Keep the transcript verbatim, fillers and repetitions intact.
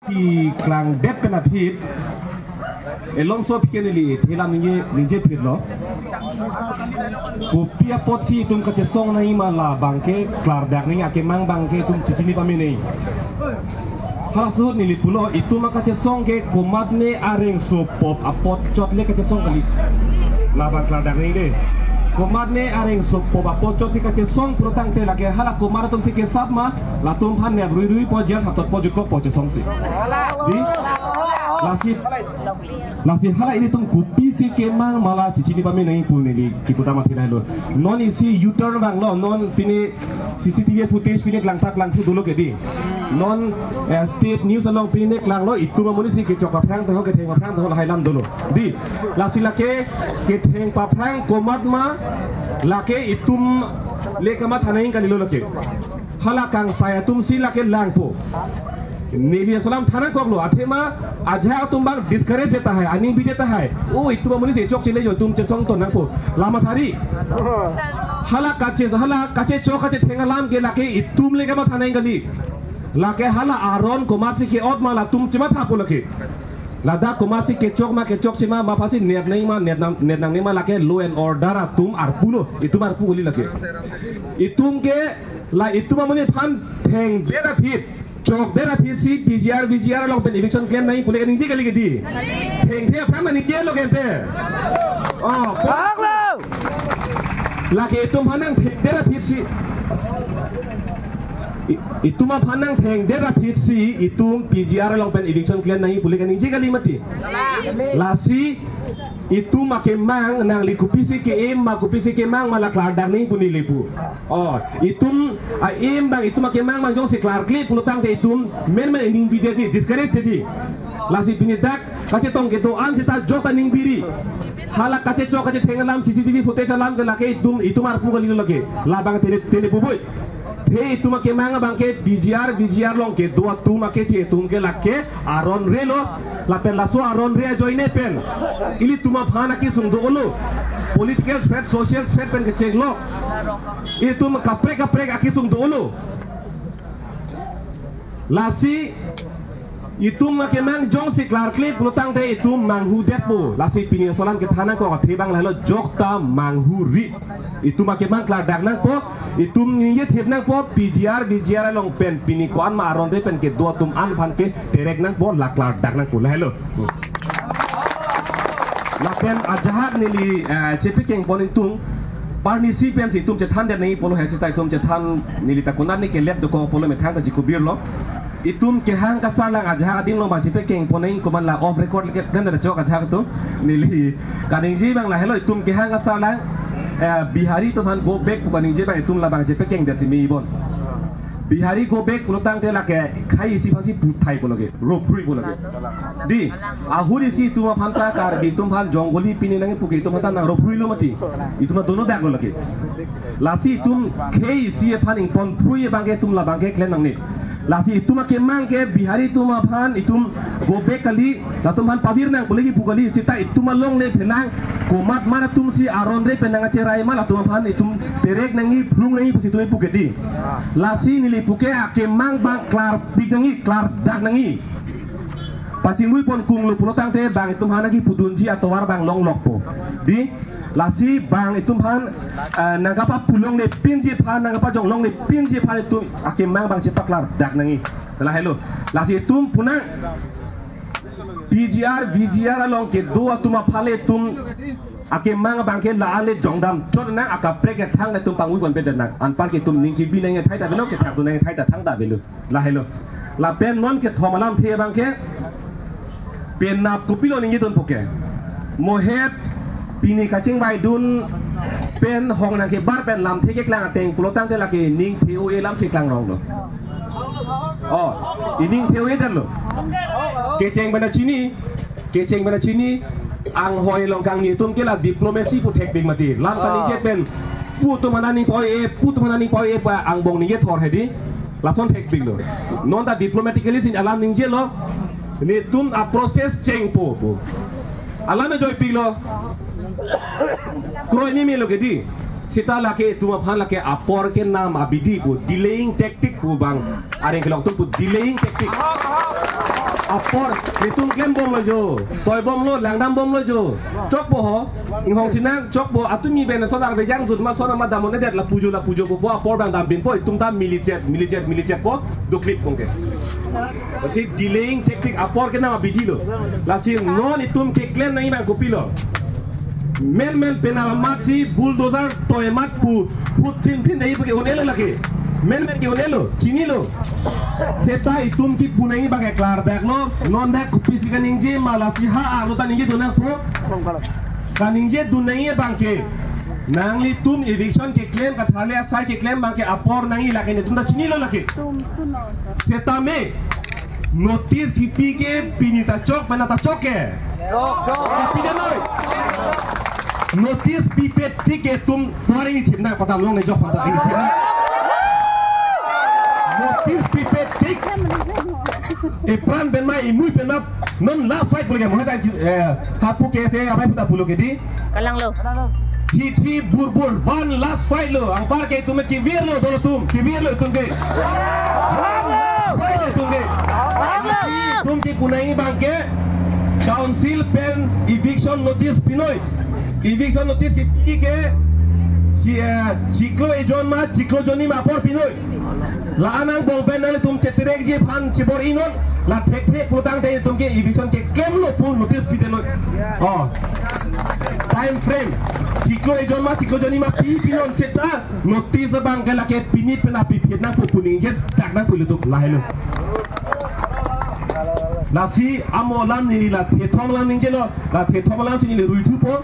Keklangdet pen aphi, elongso aphi ke neli thelam ningje, ningje phitlo. Kopi apotsi itum kachesong nangji ma labang ke klardak nangji, akemang abang ke itum chechini pame nangji. Halaso ahut neli pulo, itum akachesong ke komatne areng sopop apot chot le kachesong kali. Labang klardak nangji de. Komatne areng sopop apot chotsi kachesong pulotangte lake hala komat atumsi kesap ma, latum aphan nep ruiruipo, jail haptotpo, jutkokpo chesongsi. Di? Lasi, lasi hala ilitum kopisi kemang ma la chechini pame nangji pu neli kipu ta mathila helo. Non isi U-turn vanglo, non pine C C T V footage pine klangthak klangthu dolo ke di. Non, eh, state news along pine klanglo, itum amonitsi kechok aphrang taho, ketheng aphrang taho, lahai alam dolo. Di, lasi lake ketheng aphrang komat ma, lake itum le kamatha nangji kalilo lake. Hala kangsai atumsi lake langpo. Neli aso alam than nangkoklo, athema ajahak atum abang discourage tahai, aning bide tahai. O, itum amonitsi chokche le jo, itum chesong ton nangpo. La mathari. Hala kache, hala kachechok kachetheng alam ke lake itum le kamatha nangji kali. Lake hala aron komatsi ke-ot ma latum chemathapo lake. Ladak komatsi kechok ma kechokche ma, ma aphansi nep nangji ma, nep nang, nep nangne ma lake law and order atum arpulo, itum arpu kali lake. Itum ke la itum amonit aphan thengdet aphi, chokdet aphisi P G R, V G R along pen eviction klem nangji pule kaningje kali ke di. Thengthe aphan ma ningjelo kente. Oh, ko- Bang lo! Lake itum aphan nangthengdet aphisi. I-, itum aphan nangthengdet aphisi, itum P G R along pen eviction klem nangji pule kaningje kali mati. Lasi, itum akemang nangli kopisi ke-em ma kopisi kemang ma la klardak nangji pu neli pu. Oh, itum a-em abang, itum akemang abang jongsi klarkle pulotangte itum menmen aning bideji, discourage ji. Lasi pini dak kachetong kedo-an seta jokta aning biri. Hala kachechok kachetheng alam, C C T V footage alam ke lake itum, itum arpu kalilo lake. Labang tene, tene bubui. Athe itum akemang abang ke P G R, V G R along kedo atum akeche atum ke lake aron relo. Lapen laso aron re ajoine pen ilitum aphan akesung dolo. Political threat, social threat pen kechenglo. Itum kaprek kaprek akesung dolo. Lasi itum akemang jongsi klarkle pulotangte itum manghudetpo. Lasi pini aso alam kethan nangkok athe abang lahelo, jokta manghuri. Itum akemang klardak nangpo, itum ningje thip nangpo, P G R, V G R along pen pini ko-an ma aron re pen kedo atum an aphan ke terek nangpo, la klardak nangpo, lahelo. Lapen ajahak neli, eh, chepekeng pon ingtung, parnisi pensi itum chethandet nangji pulo he seta itum chethan, neli ta konatne kelet dokok pulo methang ta chikubirlo. Itum kehang kasarlang ajahak adim along abang chepekeng pon nangji, komat la off record ke kan ada chok ajahak atum. Neli kaningje abang lahelo, itum kehang kasarlang, eh, Bihari atum aphan go back pu kaningje abang itum labang chepekengdet si me ibon. Bihari go back pulotangte lake khei isi aphansi puthai pulo ke, roprui pulo ke. Di, ahut isi itum aphan ta Karbi atum aphan jongoli pine nangji pu ke itum aphan ta nang ropruilo mati. Itum ta dono daklo lake. Lasi itum khei isi aphan ingtonprui abang ke itum labang ke klem nangne. Lasi itum akemang ke Bihari atum aphan itum go back kali, latum aphan pavir nang pule kipu kali, seta itum alongle phelang komat mar atumsi aron re pen nangkacherai ma latum aphan itum terek nangji, phlung nangji pusi itum ipu ke di. Lasi neli pu ke akemang abang klarpik nangji, klardak nangji. Pachingvui pon kunglo pulotangte bang itum aphan akipudunji atovar abang longlokpo. Di, lasi bang itum aphan, eh, nangkapapulongle pinji aphan, nangkapajonglongle pinji aphan itum akemang abang chepaklardak nangji. Lahelo. Lasi itum punang P G R, V G R along kedo atum aphan le itum akemang abang ke la ale jongdam chot nang, akaprek kethang le itum pangvui pon pedet nang. Anpar ke itum ning kebi nangji thai ta avelo, kethak dun nangji thai ta thangta avelo. Lahelo. Lapen non kethom alamthe abang ke penap kopilo ningje dunpo ke. Mohet pini kachingvai dun pen hong nangkebar pen lamthe keklang ateng pulotangte lake ning the-o-e alamsi klangronglo. Oh, ining the-o-e detlo. Kecheng pen ta chini, kecheng pen ta chini, anghoi along kangni atum ke la diplomacy pu thekpik mati. Lam kaningje pen pu atum aphan aning pa-oi-e, pu atum aphan aning pa-oi-e pu angbong ningje thor hedi. Lason thekpiklo. Non ta diplomatically si alam ningjelo. Netum a-process chengpo pu alam ajoipiklo. Kroi ni melo ke di. Seta lake itum aphan lake apor kenam abidi pu, delaying tactic pu bang. Areng kelok atum pu delaying tactic. Apor, netum klembomlo jo, toibomlo, langdambomlo jo. Chokpo ho, inghong sinang, chokpo, atumi ben son arve jang jut ma son ama damon edet lapu jo, lapu jo, po apor bang dambinpo, itum ta milichet, milichet, milichetpo, doklippo ke. Lasi delaying tactic apor ke nama bidi lo. Lasi non itum keklem nangji abang kopilo. Menmen penap amatsi bulldozer toi amat pu, put phin phin dei pu ke-un-elo lake. Menmen ke-un-elo, chinilo. Seta itum kipu nangji abang ke klardak lo, non dak kopisi kaningje ma lasi ha arlo ta ningjedun nangpo. Kaningjedun nangji abang ke. Nanglitum eviction keklem, katharli asai keklem abang ke apor nangji lake netum ta chinilo lake. Setame notice kipi ke pini ta chok, penap ta chok ke. Chok, chok. Kipi ke noi. Notice pipe tik ke itum tuari ni thim na patam long ne jok patam ni thim na. Notice pipe tik. Epran pen ma, imui pen ma, non last fight pulo ke mo ta, eh, hapu ke se apai puta pulo ke di. Kalanglo. Thi thi bur bur, one last fight lo. Anpar ke itum kevirlo, dolo atum kevirlo itum ke. Fight itum ke. Itum kipu nangji abang ke council pen eviction notice pinoi. Eviction notice kipi ke si, eh, chiklo ejon ma, chiklo jonni ma apor pinoi. La-an angbong pen nanglitum cheterekji aphan chebor-inon, la thekthe pulotangte itum ke eviction keklemlo pu notice pite noi. Oh. Time frame. Chiklo ejon ma, chiklo jonni ma pi pinon seta notice abang ke lake pini penap piphit nangpo pu ningjedak nangpo ilitum lahelo. Lasi amo alam neli la thethom alam ningjelo, la thethom alamsi neli ruithupo.